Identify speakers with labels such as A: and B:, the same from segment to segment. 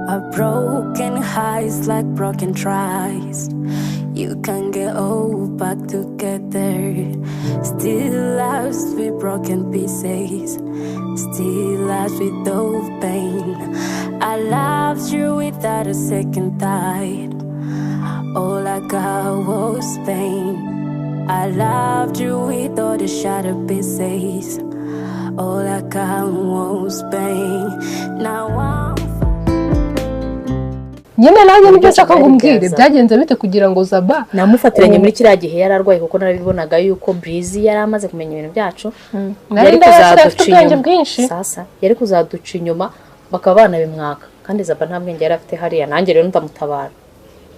A: A broken heart is like broken trust. You can get all back together. Still lives with broken pieces. Still lives with no pain. I loved you without a second thought. All I got was pain. I loved you with all the shattered pieces. All I got was pain. Now I'm
B: Nyine nanjye nibyo nshaka ngo umbwire, byagenze bite kugira ngo Zaba
C: Namufatiranye muri kiriya gihe yari arwaye, kuko narabibonaga yuko Breezy yari amaze kumenya ibintu byacu.
B: Nari
C: Yari
B: ndayafite, afite
C: kuzaduca
B: ubwenge
C: inyuma.
B: bwinshi.
C: Sasa yari kuzaduca inyuma bakaba banabimwaka, kandi Zaba nta bwenge yari afite hariya. Nanjye rero ndamutabara.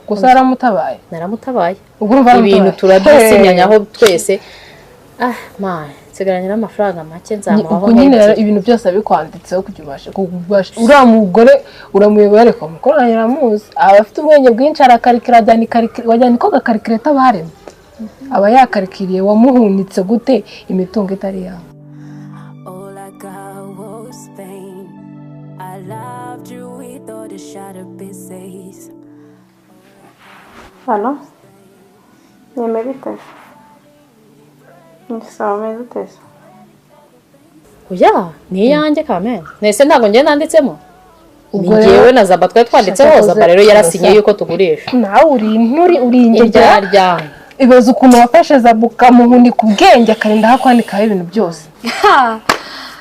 B: Gusa yaramutabaye?
C: Naramutabaye.
B: Ubwo urumva
C: Ibintu
B: yaramutabaye.
C: turabisinyanyaho twese. Ah man, nsigaranye n'amafaranga make, nzamuhaho
B: Ubwo nyine
C: nk'ebyiri.
B: Ibintu byose abikwanditseho kugira ubashe kubasha, uriya mugore uramuyobora, ariko mukuru wanjye aramuzi, aba afite ubwenge bwinshi, arakarikira, ajyana ikarikira, wajyana iko gakarikireta baremye, aba yakarikiriye. Wamuhunitse gute imitungo itari yawe?
A: All I got was pain. I loved you with all the shattered pieces.
D: Hano nyeme bite? Ni sawa, meze ute se?
C: Oya, ni iyanjye kamene. Nese ntabwo njye nanditsemo, ni
B: Ubwo rero-
C: njyewe na Zaba twari twanditseho.
B: Shaka
C: Zaba rero
B: koze-
C: yarasinye yuko tugurisha.
B: Nawe uri inturi, uri ingegera.
C: Indyarya.
B: Ibaze ukuntu wafashe Zaba ukamuhunika ubwenge, akarinda aho kwandikaho ibintu byose.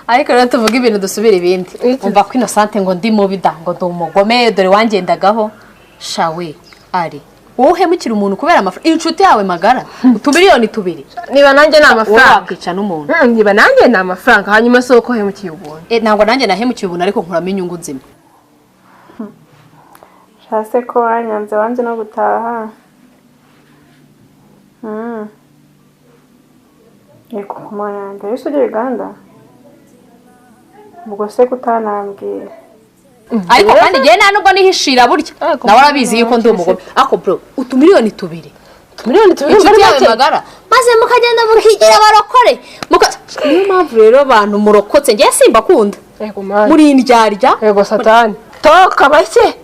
C: Ariko rero tuvuge ibintu, dusubire ibindi.
B: Iki?
C: Umva ko Innocente ngo ndi mubi da, ngo ndi umugome, dore wangendagaho shawe. Ari wowe uhemukira umuntu kubera amafaranga, inshuti yawe magara, utumiliyoni 2.
B: Niba nanjye ni
C: Wowe
B: amafaranga.
C: wakwica n'umuntu.
B: Niba nanjye ni amafaranga, hanyuma si uko uhemukiye ubuntu.
C: Eh, ntabwo nanjye nahemukiye ubuntu, ariko nkuramo inyungu nzima.
D: Shase ko wanyanze, wanze no gutaha. Yego, ku mana yanjye, wese ujya Uganda? Ubwo se kutanambwiye?
C: Ariko kandi njyewe nta nubwo nihishira burya.
B: Ariko
C: Nawe arabizi yuko ndi umugome, ariko bro, utumiliyoni 2.
B: Miliyoni 2
C: Inshuti yawe
B: make.
C: magara, maze mukagenda mukigira abarokore. Niyo mpamvu rero abantu murokotse ngewe simbakunda.
B: Yego mani.
C: Muri indyarya.
B: Yego satani, toka bake.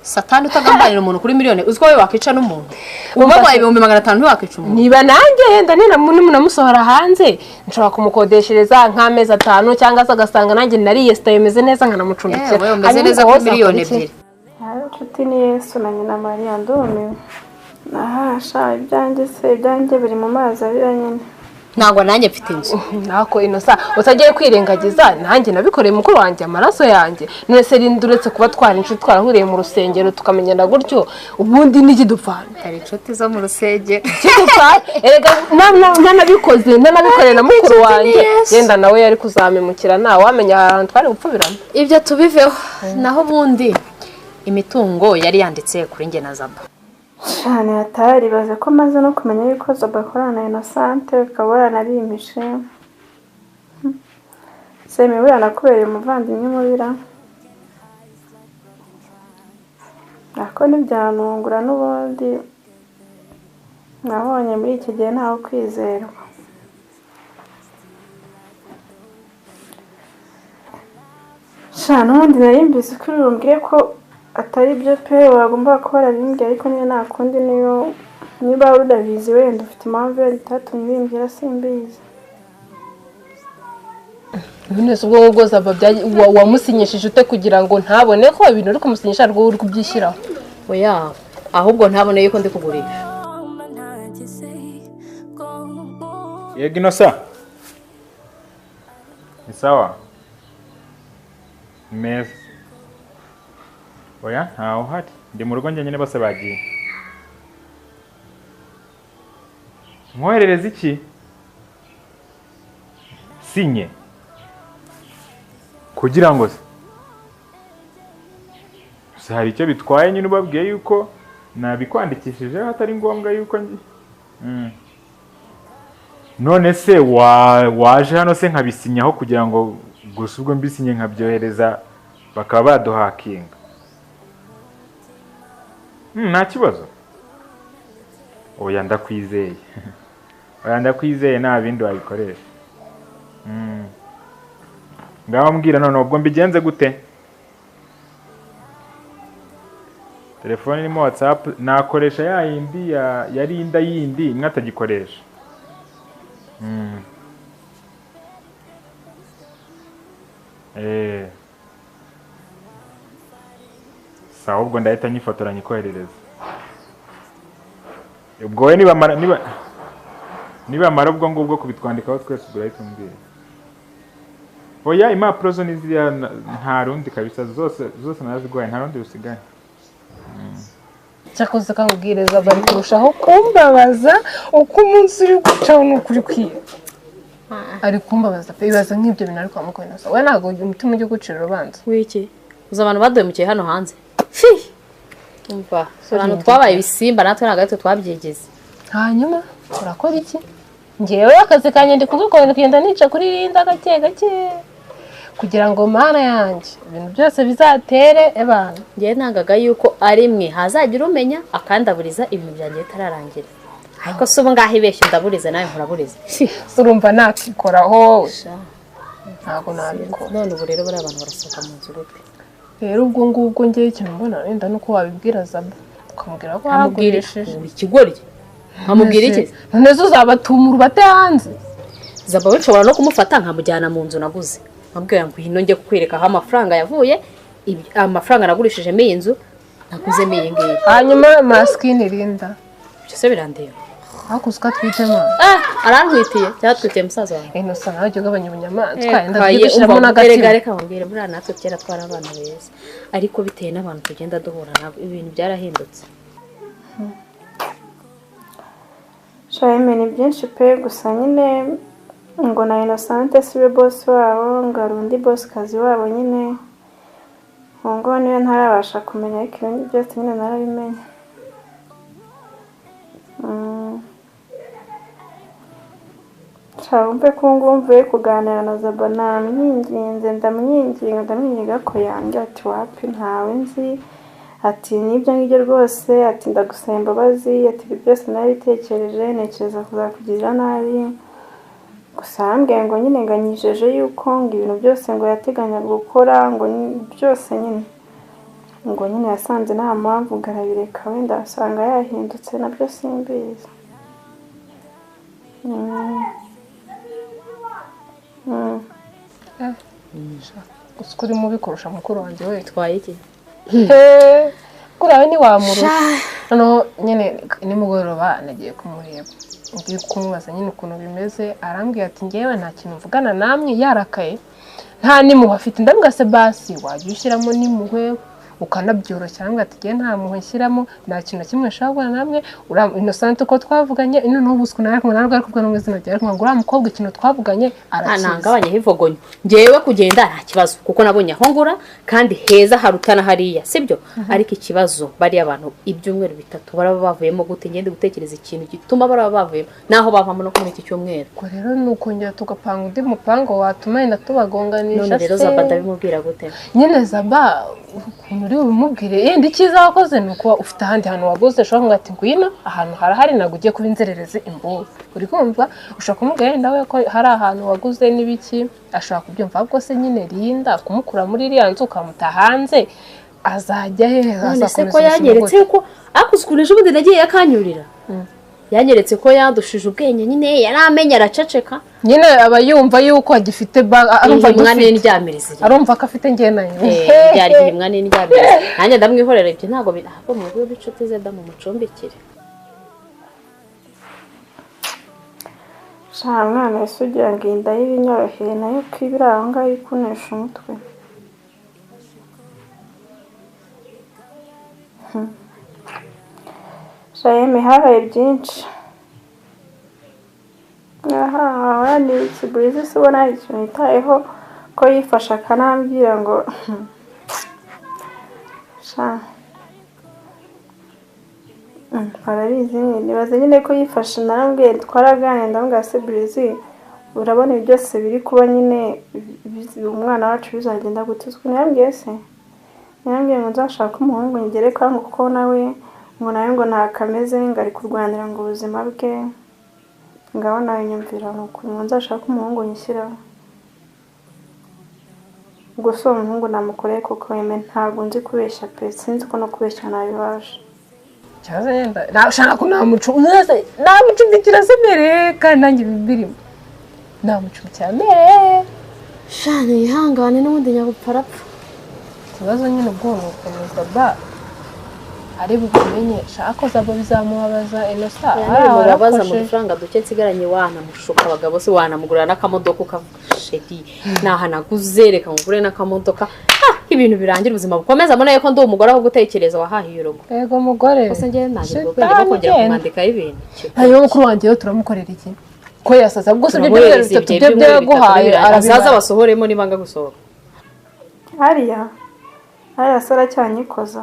C: Satani utagambanira umuntu kuri miliyoni, uzi ko wowe wakica n'umuntu ubabaye 500,000, ntiwakica umuntu.
B: Niba nanjye yenda nimunamusohora hanze, nshobora kumukodeshereza nk'amezi 5, cyangwa se agasanga nanjye nariye sitayo meze neza, nkanamucumbikira.
C: Yewe, umeze
B: Hanyuma
C: neza
B: ubwo
C: kuri
B: wowe
C: miliyoni
B: uzakora iki?
C: 2.
D: Hari inshuti ni Yesu na nyina Mariya. Ndumiwe. Aha sha, ibyanjye se, ibyanjye biri mu mazi abira nyine.
C: Ntabwo nanjye mfite inzu.
B: Ntako inosa utagiye kwirengagiza, nanjye nabikoreye mukuru wanjye, amaraso yanjye. None se rinde, uretse kuba twara inshuti, twarahuriye mu rusengero tukamenyana gutyo, ubundi n'ikidupfana?
C: Hari inshuti zo mu rusengero.
B: Kidupfana erega, ntanabikoze, ntanabikoreye na mukuru wanjye, yenda nawe yari kuzamemukira, ntawe wamenya ahantu twari gupfubirana.
C: Ibyo tubiveho, naho ubundi imitungo yari yanditse kuri njye na Zaba.
D: Cyane hatari, baze ko maze no kumenya yuko Zaba akorana na Innocente, ukaba waranabimishe. Semi, buriya nakubereye umuvandimwe mubira, ariko ntibyanungura. N'ubundi nabonye muri iki gihe ntawe kwizerwa. Sha, n'ubundi nari mbizi ko uri bumbwire ko atari byo pe, wagomba kuba warabimbwiye, ariko niyo nta kundi, niyo niba urabizi wenda ufite impamvu wenda itatumye ubimbwira, simbizi.
B: None se ubwo ngubwo Zaba wamusinyishije ute kugira ngo ntabone ko ibintu uri kumusinyisha ari wowe uri kubyishyiraho?
C: Oya, ahubwo ntabone yuko ndi kugurisha.
E: Yego Inosa, ni sawa, ni meza. Oya, ntawe uhari, ndi mu rugo njyenyine, bose bagiye. Nkoherereza iki? Sinye kugira ngo se gusa hari icyo bitwaye nyine, ubabwiye yuko nabikwandikishije, atari ngombwa yuko None se waje hano se nkabisinyaho, kugira ngo gusa ubwo mbisinye nkabyohereza bakaba baduhakinga? Nta kibazo. Oya, ndakwizeye, oya, ndakwizeye, nta bindi wabikoresha. Ngaho mbwira none, ubwo mbigenze gute? Telefone irimo WhatsApp nakoresha ya yindi ya Linda yindi imwe atagikoresha. Sawa, ubwo ndahita nyifotora nyikoherereza. Ubwo we nibamara ubwo ngubwo kubitwandikaho twese ubwo urahita umbwira. Oya, impapuro zo ni ziriya, nta rundi kabisa, zose naraziguhaye, nta rundi rusigaye.
B: Cyakoze kakubwiriza bari kurushaho kumbabaza uko umunsi uri gucaho ni ukuri kwiye. Ari kumbabaza pe, ibaza nk'ibyo bintu ariko wamukorera. We ntabwo umutima ujya ugucira urubanza.
C: Wiki uzi abantu baduhemukiye hano hanze. Umva, abantu twabaye ibisimba natwe ntabwo aritwe twabyigeze.
B: Hanyuma urakora iki? Ngewe akazi kanjye ndi kugakora, ndi kugenda nica kuri Linda gake gake kugira ngo mana yanjye ibintu byose bizatere ebana.
C: Ngewe nangaga yuko ari mwe hazagira umenya akandaburiza ibintu byanjye bitararangira. Ariko se ubu ngaho ibeshye ndaburiza nawe nkuraburiza.
B: Urumva nakikoraho ntabwo nabikora.
C: None ubu rero bari abantu barasohoka mu nzu gute?
B: Rero ubwo ngubwo ngewe ikintu mbona wenda nuko wabibwira Zaba ukamubwira ko wagurishije
C: ikigoryi. Nkamubwira iki?
B: None zo uzabatumura ubate hanze.
C: Zaba we nshobora no kumufata nkamujyana mu nzu naguze. Nkabwira ngo hino njye kukwereka aho amafaranga yavuye, amafaranga nagurishijemo iyi nzu naguzemo iyi ngiyi.
B: Hanyuma maskini Linda.
C: Byose birandeba.
B: Hakuze ko atwite mwana.
C: Arantwitiye, cyatwitiye musaza wanjye.
B: Innocent nawe ujya ugabanya ubunyamaswa, yenda byigushyiramo n'agatima.
C: Reka mubwire, buriya natwe kera twari abana beza, ariko bitewe n'abantu tugenda duhura nabo ibintu byarahindutse.
D: Shayime ni byinshi pe, gusa nyine ngo na Innocent siwe boss wabo, ngo ari undi boss kazi wabo nyine, ngo niwe ntarabasha kumenya, ariko ibindi byose nyine narabimenye. Wumve ko ngumve kuganira na Zaba namwinginze, ndamwinginga ko yanjye ati wapi ntawe nzi, ati nibyo ngibyo rwose, ati ndagusaba imbabazi, ati ibi byose narabitekereje ntekereza kuzakugirira nabi. Gusa arambwira ngo nyine nganyijeje yuko ngo ibintu byose ngo yateganyaga gukora ngo byose nyine ngo nyine yasanze nta mpamvu ngo arabireka, wenda asanga yahindutse nabyo simbizi.
B: Uri mubi kurusha mukuru wanjye we.
C: Twaye iki?
B: Kuri awe ntiwamurusha. Noneho nyine nimugoroba nagiye kumureba, ngiye kumubaza nyine ukuntu bimeze, arambwira ati ngewe nta kintu mvugana namwe, yarakaye nta n'impuhwe afite. Ndamubwira se basi wajya ushyiramo n'impuhwe ukanabyoroshya. Arambwira ati ngewe nta mpuhwe nshyiramo, nta kintu na kimwe nshaka kuvugana namwe. Innocent uko twavuganye noneho ubu ukuntu nari ari kuvuga no mu izina ryawe, ngo uriya mukobwa ikintu twavuganye arakizi.
C: Ntangabanyeho ivogonyo. Ngewe kugenda nta kibazo kuko nabonye aho ngura kandi heza harutana hariya, sibyo? Ariko ikibazo bariya abantu ibyumweru bitatu baraba bavuyemo gute? Ngende gutekereza ikintu gituma baraba bavuyemo naho bavamo no muri iki cyumweru.
B: Ubwo rero ni ukongera tugapanga undi mupango watuma yenda tubagonganisha.
C: None rero Zaba ndabimubwira gute?
B: Nyine Zaba ukuntu uri bumubwire, yenda icyiza wakoze ni uko ufite ahandi hantu waguze, ushobora kumubwira ati ngwino ahantu harahari ntabwo ugiye kuba inzererezi imbuga. Uri kumva? Ushobora kumubwira yenda we ko hari ahantu waguze n'ibiki, ashobora kubyumva. Ahubwo se nyine Linda kumukura muri iriya nzu ukamuta hanze azajya hehe?
C: None se ko yanyeretse ko akuze ukuntu ejo bundi nagiye akanyurira, yanyeretse ko yandushije ubwenge nyine, yaramenye araceceka
B: nyine, aba yumva yuko agifite
C: arumva mwana n'indyamirizi,
B: arumva ko afite ngiye nayo
C: byari igihe mwana n'indyamirizi. Nanjye ndamwihorera ibyo ntabwo ahubwo mu rwego rw'inshuti ze mu mucumbikire.
D: Sha mwana wese ugira ngo inda y'ibinyoroheye nayo ko ibiri aho ngaho ikunesha umutwe. Shayeme habaye byinshi. Aha ni ikiburizi se ubona hari ikintu yitayeho ko yifasha akanambwira ngo sha arabizi nibaza nyine ko yifashe. Narambwiye twaraganiriye ndamubwira se Burizi urabona ibi byose biri kuba nyine umwana wacu bizagenda gute? Yarambwiye se yarambwiye ngo nzashake umuhungu ngere kwa ngo kuko nawe ngo nawe ngo ntakameze ngo ari kurwanira ngo ubuzima bwe, ngaho nawe nyumvira ngo nzashake umuhungu nyishyiraho. Ubwo si uwo muhungu namukoreye koko yeme, ntabwo nzi kubeshya pe, sinzi ko no kubeshya nabibasha.
B: Cyaza yenda nashaka ko namucumbikira se mbere, kandi nanjye birimo namucumbikira mbere.
C: Shana yihangane n'ubundi nyagupfa arapfa.
B: Ikibazo nyine ubwo ni ukuntu Zaba ari bubimenye, shaka Zaba bizamubabaza Innocent.
C: Mubabaza mu dufaranga duke nsigaranye, wanamushuka abagabo se, wanamugurira n'akamodoka ukavuga sheri nahanaguze reka ngugure n'akamodoka, ibintu birangira ubuzima bukomeza. Mbona yuko ndi umugore aho gutekereza wahahiye urugo.
B: Yego mugore.
C: Gusa njye ntabwo ubwenge bwo kongera kumwandikaho ibintu.
B: Hanyuma mukuru wanjye yo turamukorera iki? Ko yasaza gusa ibyo byumweru bitatu byo byaguhaye
C: arazaza basohoremo nibanga gusohoka.
D: Ariya se aracyanyikoza.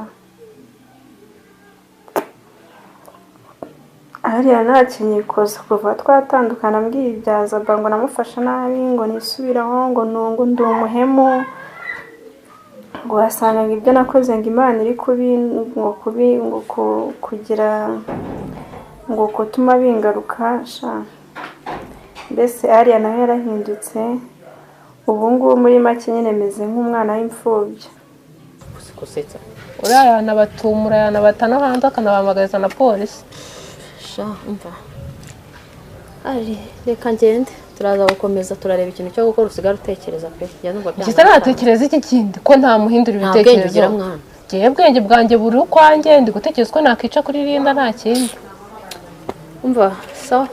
D: Ariya ntakinyikoza kuva twatandukana mbwiye ibya Zaba ngo namufasha nabi, ngo nisubiraho, ngo nungu ndi umuhemu, ngo wasanga ngo ibyo nakoze ngo Imana iri kubi, ngo kubi, ngo kugira ngo kutuma bingaruka sha. Mbese Ariya nawe yarahindutse, ubu ngubu muri make nyine meze nk'umwana w'imfubyi.
C: Gusetsa
B: uriya yanabatumura yanabata no hanze akanabahamagariza na polisi.
C: Sha umva ari reka ngende, turaza gukomeza turareba ikintu cyo gukora, usigara utekereza pe. Njya numva byanga.
B: Gisa natekereza iki kindi ko nta muhindura ibitekerezo. Ngiye bwenge bwanjye buri ukwanjye, ndi gutekereza ko nakica kuri Linda nta kindi.
C: Umva sawa,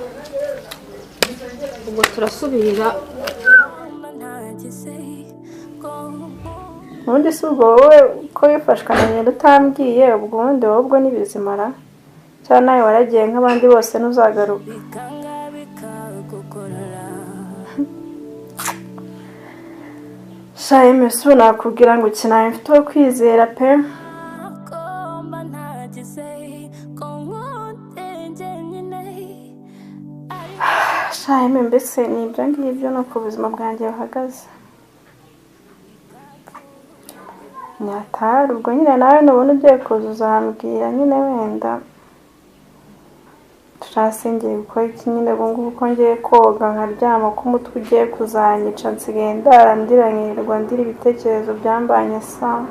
C: ubwo turasubira.
D: Ubundi si ubwo wowe ko wifashwa na nyina utambwiye, ubwo ubundi wowe ubwo ntibizimara cyangwa nawe waragiye nk'abandi bose ntuzagaruka. Sha Eme, si ubu nakubwira ngo ukina mfite uwo kwizera pe. Sha Eme, mbese ni ibyo ngibyo ni uko ubuzima bwanjye buhagaze. Nyatari ubwo nyine nawe nubona ugiye kuzuza hambwira nyine, wenda turasengeye gukora iki nyine ubu ngubu ko ngiye koga nkaryama, ko umutwe ugiye kuzanyica, nsigaye ndara ndira nkirirwa ndira ibitekerezo byambanye sa.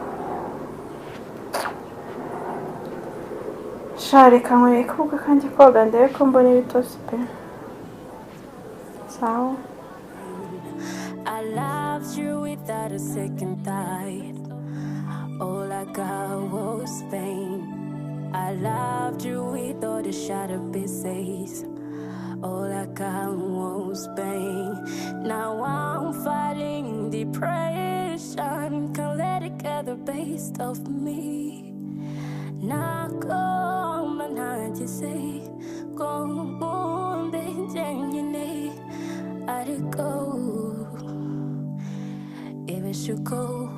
D: Sha reka nkwereke ubwo kanjye koga ndebe ko mbona ibitotsi pe. Sawa.
A: I loved you without a second thought. All I got was pain. I loved you with all the shattered pieces. All I got was pain. Now I'm fighting depression. Can't let it get the best of me. Nakoma nagise ko njyenyine, ariko ibishuko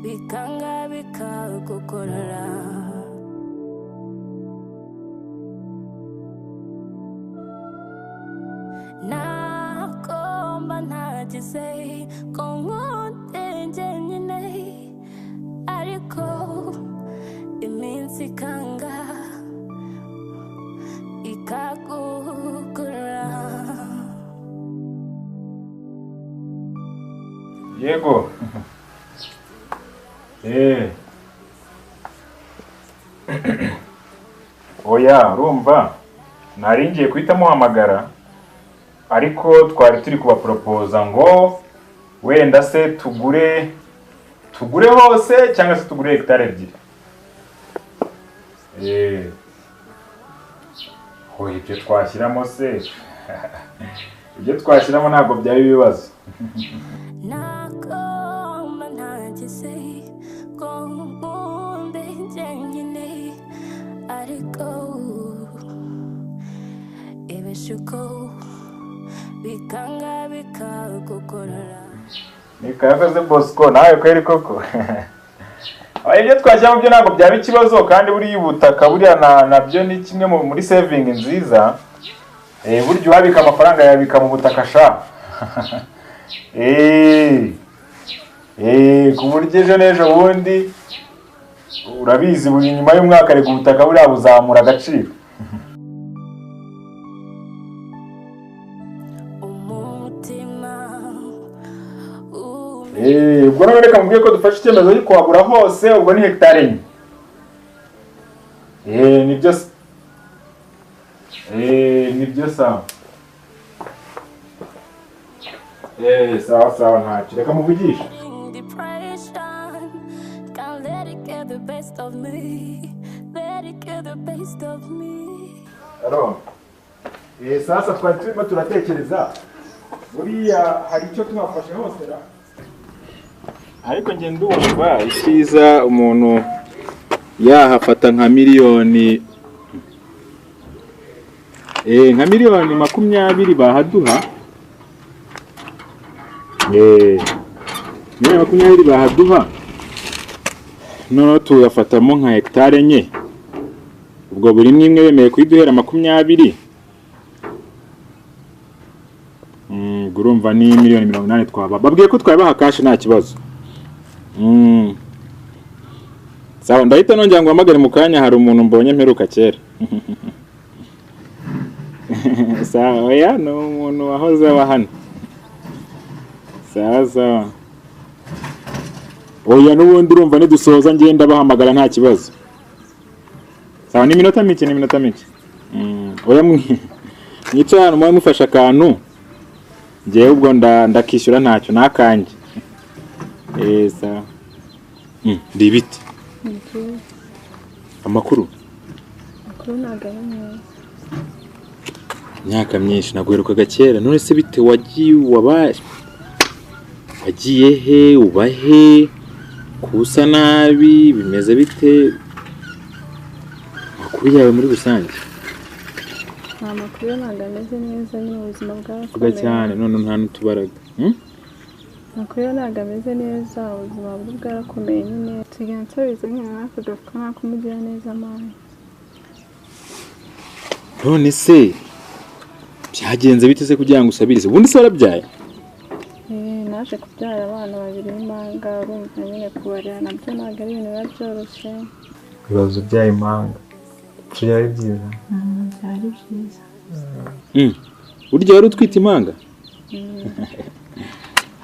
A: bikanga bikagukorora. Nakoma nagise ko nkunde njyenyine, ariko iminsi ikanga ikagukura.
E: Yego. Oya urumva nari ngiye guhita muhamagara, ariko twari turi kubaporopoza ngo wenda se tugure hose cyangwa se tugure hegitari ebyiri. Hoye ibyo twashyiramo se ibyo twashyiramo ntabwo byaba ibibazo.
A: Nakoma nagise ko nkunde njyenyine, ariko ibishuko bikanga bikagukorora.
E: Nikayakoze Bosco nawe kweri koko. Ibyo twashyiramo byo ntabwo byaba ikibazo, kandi buriya ubutaka buriya nabyo ni kimwe muri saving nziza. Burya uwabika amafaranga yabika mu butaka sha. Ku buryo ejo n'ejo bundi urabizi buri nyuma y'umwaka reka ubutaka buriya buzamura agaciro. Ubwo none reka mubwiye ko dufashe icyemezo cyo kuhagura hose, ubwo ni hegitari 4. Nibyo. Nibyo sawa. Sawa sawa ntacyo. Reka muvugishe. Hello. Sasa twari turimo turatekereza buriya hari icyo tubafashe hose ra. Ariko nge ndumva icyiza umuntu yahafata nka miliyoni nka miliyoni 20 bahaduha. Miliyoni 20 bahaduha noneho tugafatamo nka hegitari 4. Ubwo buri imwe bemeye kuyiduhera 20. Urumva ni miliyoni 80 twaba. Babwiye ko twabaha cash nta kibazo. Sawa ndahita nongera ngo hamagare mu kanya hari umuntu mbonye mperuka kera. Sawa oya no umuntu wahoze aba hano. Sawa sawa. Oya n'ubundi urumva nidusoza ngenda bahamagara nta kibazo. Sawa ni minota mike ni minota mike. Oya mwica hano mwe mufasha akantu. Ngewe ubwo ndakishyura ntacyo nakanjye. Sawa. Ndi ibiti. Amakuru?
D: Amakuru ntabwo ari meza.
E: Imyaka myinshi naguherukaga kera, none se bite wagiye wabaye? Wagiye he uba he? Kusa nabi bimeze bite? Amakuru yawe muri rusange?
D: Amakuru ntabwo ameze neza nyine ubuzima bwarakomeye.
E: Vuga cyane none nta n'utubaraga.
D: Amakuru ntabwo ameze neza ubuzima bwe bwarakomeye nyine. Tugenda nsubiza nyine natwe gafuka nakumugira neza mama.
E: None se byagenze bite se kugira ngo usabirize? Ubundi se warabyaye?
D: Naje kubyara abana babiri b'impanga, urumva nyine kubarera nabyo ntabwo ari ibintu biba byoroshye.
E: Ibibazo byaye impanga byari byiza.
D: Byari byiza.
E: Burya wari utwite impanga?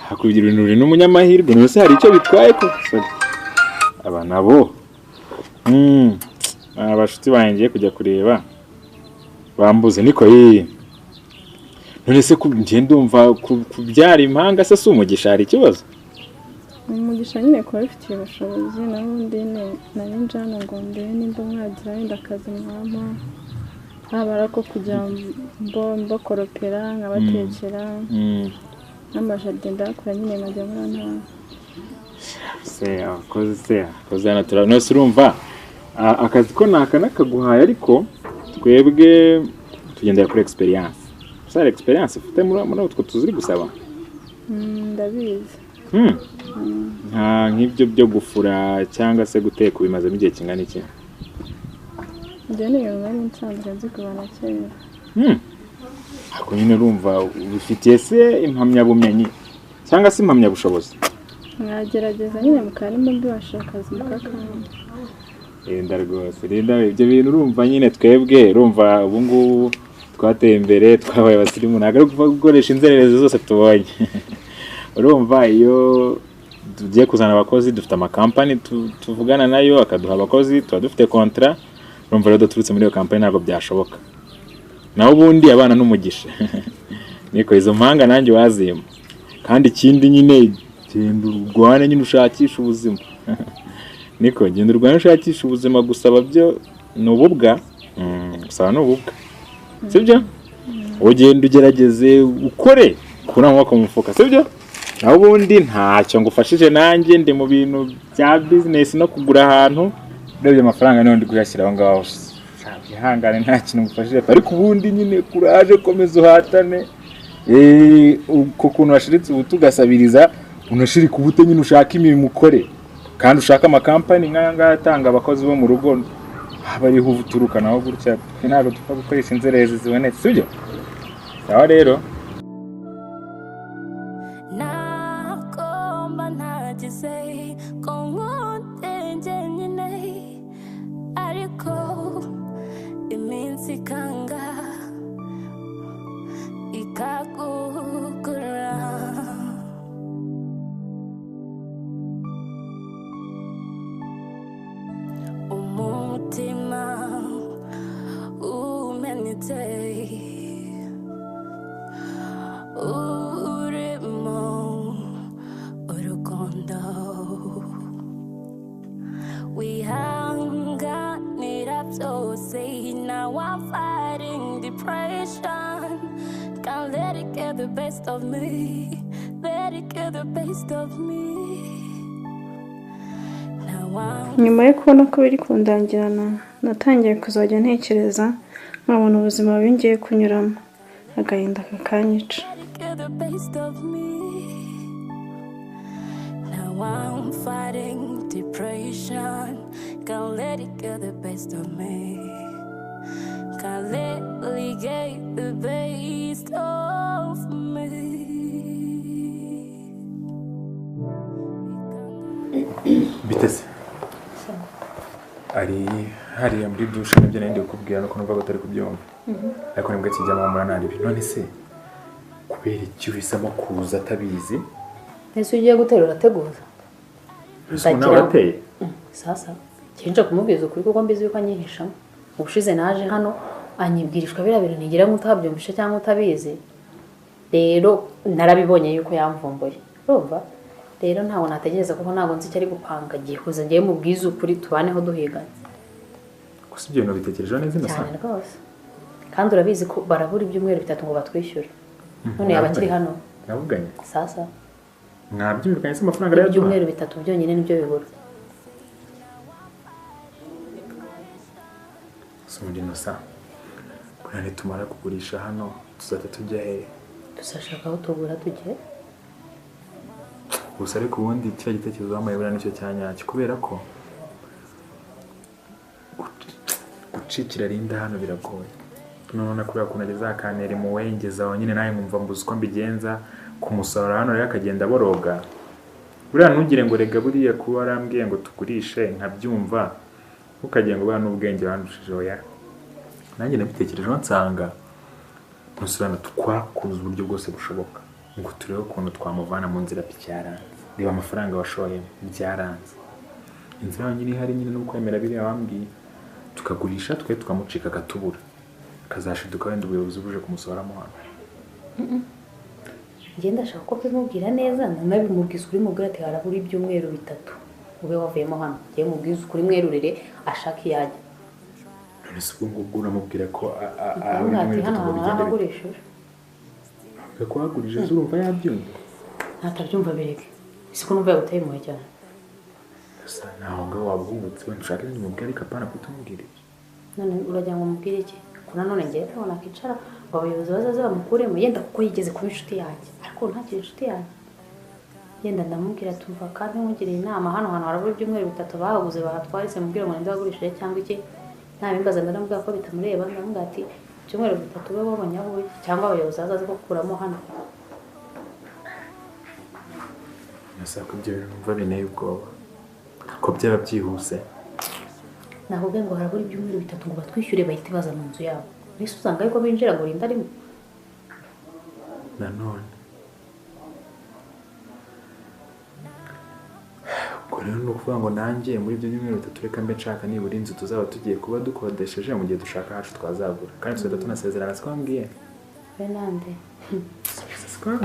E: Hakugira ibintu uri n'umunyamahirwe, none se hari icyo bitwaye ko? Sorry. Aba nabo. Abashuti banjye kujya kureba bambuze niko yi. None se ngiye ndumva kubyara impanga se si umugisha hari ikibazo?
D: Umugisha nyine kuba bifitiye ubushobozi, nabundi nari njana ngo ndebe nimba mwagira wenda akazi mwampa, haba ari ako kujya mbakoropera nkabatekera n'amajaride ndayakora nyine nkajya muri ntara.
E: Se abakozi se abakozi hano turabona nose urumva akazi ko naka nakaguhaye ariko twebwe tugendera kuri experience. Sare experience ufite muri utwo tuzuri gusaba?
D: Ndabizi.
E: Nta nk'ibyo byo gufura cyangwa se guteka ubimazemo igihe kingana iki?
D: Ibyo ni ibintu nari nsanzwe nzi kuva na kera.
E: Ariko nyine urumva ubifitiye se impamyabumenyi cyangwa se impamyabushobozi?
D: Mwagerageza nyine mukaba mbibasha akazi mukakabona.
E: Enda rwose renda ibyo bintu urumva nyine twebwe urumva ubu ngubu twateye imbere twabaye abasirimu ntabwo ari ukuva gukoresha inzererezi zose tubonye. Urumva iyo tugiye kuzana abakozi dufite amakampani tuvugana nayo akaduha abakozi tuba dufite kontra, urumva rero duturutse muri iyo kampani ntabwo byashoboka. Naho ubundi abana n'umugisha. Niko izo mpanga nanjye wazima. Kandi ikindi nyine genda urwane nyine ushakisha ubuzima. Niko genda urwane ushakisha ubuzima gusaba byo ni ububwa. Gusaba ni ububwa. Sibyo? Ugenda ugerageze ukore kura amaboko mu mufuka, sibyo? Naho ubundi ntacyo ngufashije nanjye ndi mu bintu bya business no kugura ahantu urebye amafaranga niyo ndi kuyashyira aho ngaho. Ihangane nta kintu ngufashije ariko ubundi nyine kuraje komeza uhatane. Uko kuntu washiritse ubu tugasabiriza unashirika ubute nyine ushaka imirimo ukore kandi ushaka amakampani nk'aya ngaya atanga abakozi bo mu rugo bariho uturuka naho gutya ntabwo dupfa gukoresha inzererezi zibonetse, sibyo? Sawa rero.
A: Nagomba ntagize ko nkunde njyenyine ariko iminsi ikanga ikagukura. depression. Can't let it get the best of me. Let it get the best of me. Now I'm
D: Nyuma yo kubona ko biri kundangirana, natangiye kuzajya ntekereza nkabona ubuzima bubi ngiye kunyuramo, agahinda kakanyica.
A: Let it get the best of me. Now I'm fighting depression. Can't let it get the best of me. Can't let it get the best of me.
E: Bitese ari hariya muri dushe, nibyo nari ndi kukubwira nuko numva ko utari kubyumva, ariko nibwo akijyamo muranaribi. None se kubera iki uhisemo kuza atabizi?
C: Ese ugiye gutera urateguza?
E: Ese ubu nawe urateye?
C: Sasa kinje kumubwiza ukuri kuko mbizi yuko anyihishamo. Ubushize naje hano anyibwirishwa biriya bintu ntigira ngo utabyumvishe cyangwa utabizi. Rero narabibonye yuko yamvumbuye, urumva? Rero ntabwo nategereza kuko ntabwo nzi icyo ari gupanga. Agiye kuza ngiye mubwize ukuri tubaneho duhiganye.
E: Gusa ibyo bintu bitekerejeho neza ino
C: cyane rwose. Kandi urabizi ko barabura ibyumweru 3 ngo batwishyure. None yaba akiri hano?
E: Navuganye.
C: Sasa
E: mwabyumvikanye se amafaranga arayaduha?
C: Ibyumweru 3 byonyine nibyo bibura.
E: Sundi Innocent, buriya nitumara kugurisha hano tuzahita tujya hehe?
C: Tuzashaka aho tugura tujye.
E: Gusa ariko ubundi kiriya gitekerezo wampaye buriya nicyo cya nyacyo, kubera ko gucikira Linda hano biragoye. None kubera ukuntu ageze akantera impuhwe aho nyine nawe nkumva mbuze uko mbigenza kumusarura hano, rero akagenda aboroga. Buriya ntugire ngo rega buriya kuba warambwiye ngo tugurishe nkabyumva, ntukagira ngo buriya n'ubwenge wandushije, oya. Nanjye nabitekerejeho nsanga ntusurana twakuze uburyo bwose bushoboka ngo turebe ukuntu twamuvana mu nzira. Byaranze, reba amafaranga washoyemo, byaranze. Inzira yonyine ihari nyine ni ukwemera biriya wambwiye, tukagurisha twe tukamucika akatubura, akazashiduka wenda ubuyobozi buje kumusohoramo hano.
C: Njye ndashaka ko mbimubwira neza, nanabimubwiza ukuri, mubwira ati harabura ibyumweru 3 ube wavuyemo hano. Njye mubwiza ukuri mwerurire ashaka iyo ajya.
E: None se ubwo ngubwo uramubwira ko
C: Ndamubwira ati hano hantu harahagurishije.
E: Ko wagurije se urumva yabyumva?
C: Natabyumva bireke. Ese ko numva yaguteye impuhwe cyane?
E: Gusa naho ngaho waba uhubutse wenda ushaka ibindi mubwira, ariko apana kutumubwira ibyo.
C: None uragira ngo mubwire iki? Ko nanone njye ntabwo nakicara ngo abayobozi bazaze bamukuremo, yenda kuko yigeze kuba inshuti yanjye, ariko ntakiri inshuti yanjye. Yenda ndamubwira tumva kandi nkugiriye inama, hano hantu harabura ibyumweru 3 bahaguze bahatwaye, mubwira ngo ninde wagurishije cyangwa iki. Nabimbaza ndamubwira ko bitamureba, ndamubwira ati ibyumweru 3 ube wabonye aho uri cyangwa abayobozi bazaze gukuramo hano.
E: Nasa ko ibyo bintu numva binteye ubwoba ko byaba byihuse.
C: Nakubwiye ngo harabura ibyumweru 3 ngo batwishyure bahite baza mu nzu yabo. Mbese usanga yuko binjira ngo rinda rimwe.
E: Nanone ubwo rero ni ukuvuga ngo nanjye muri ibyo byumweru 3 reka mbe nshaka nibura inzu tuzaba tugiye kuba dukodesheje mu gihe dushaka hacu twazagura, kandi tuzahita tunasezerana. Sikwambwiye?
C: We nande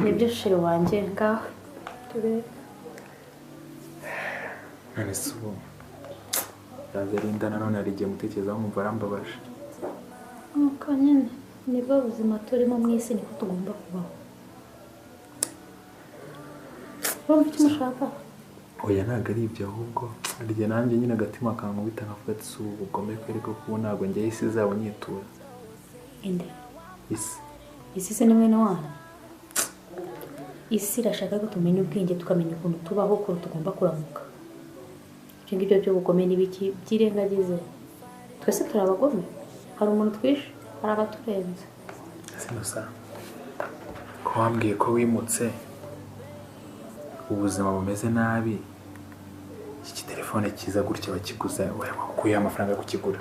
C: nibyo sheri wanjye ngaho turebe.
E: None se ubu yaza Linda nanone hari igihe mutekerezaho nkumva arambabaje.
C: Nuko nyine nibwo buzima turimo mu isi, niko tugomba kubaho. Urumva icyo mushaka?
E: Oya ntabwo ari ibyo, ahubwo hari igihe nanjye nyine agatima kankubita nkavuga ati si ubu bugome kweri ko kuba ntabwo njye isi izaba nyitura.
C: Inde?
E: Isi.
C: Isi se ni mwene wanyu? Isi irashaka ko tumenya ubwenge, tukamenya ukuntu tubaho, ukuntu tugomba kuramuka. Ibyo ngibyo by'ubugome n'ibiki byirengagize. Twese turi abagome, hari umuntu twishe, hari abaturenze.
E: Sinusa, ko wambwiye ko wimutse ubuzima bumeze nabi, iki telefone kiza gutya bakiguza, wakuye amafaranga yo kukigura?